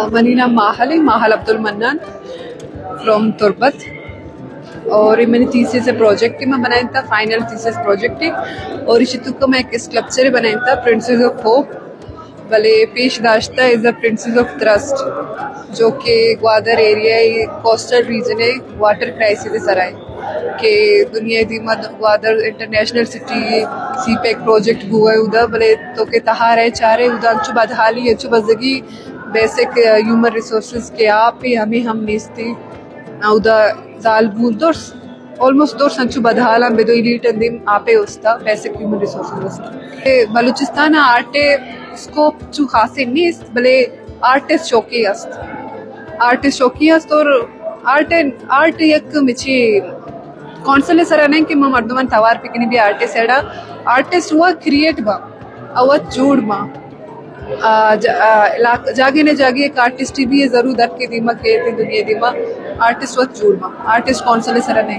منی نام ماہل ہے، ماہل عبدالمنان، فرام تربت۔ اور یہ منی تھیسس پروجیکٹ کہ میں بنائیں تھا، فائنل تھیسس پروجیکٹ ہے۔ اور اسی تو میں ایک اسکلپچر بنائیں تھا، پرنسز آف ہوپ، بلے پیش داشتہ از دا پرنسز آف تھرسٹ، جو کہ گوادر ایریا ہے، کوسٹل ریجن ہے، واٹر کرائسس سرائے کہ دنیا دیما گوادر انٹرنیشنل سٹی، سی پیک پروجیکٹ بوئے ادا، بلے تو کہ تہار ہے چارے ادا انچو بدحالی، انچو بزگی، بیسک ہیومن ریسورسز کہ آپ ہی ہمیں ہم نیستی۔ اودا زالبول درس، آلموسٹ درس انچو بدحالاں، بدو ایلیٹ اندیم آپے استا، بیسک ہیومن ریسورسز استا۔ کہ بلوچستان آرٹ اسکوپ چو خاصے نیست، بلے آرٹسٹ شوقی است۔ آرٹسٹ شوقی است اور آرٹ، آرٹ یک مچی کونسل سرا نہیں کہ ما مردمان توار پکنی بھی آرٹسٹ ایڑا۔ آرٹسٹ ہوا کریٹ با، او جوڑ با۔ آ، ج-، آ، علاق-، جاگے نے جاگے ایک آرٹسٹ بھی ہے، ضرور در کے دیما کے دنیا دیما آرٹسٹ وت جوڑ با، آرٹسٹ کونسل سرا نہیں۔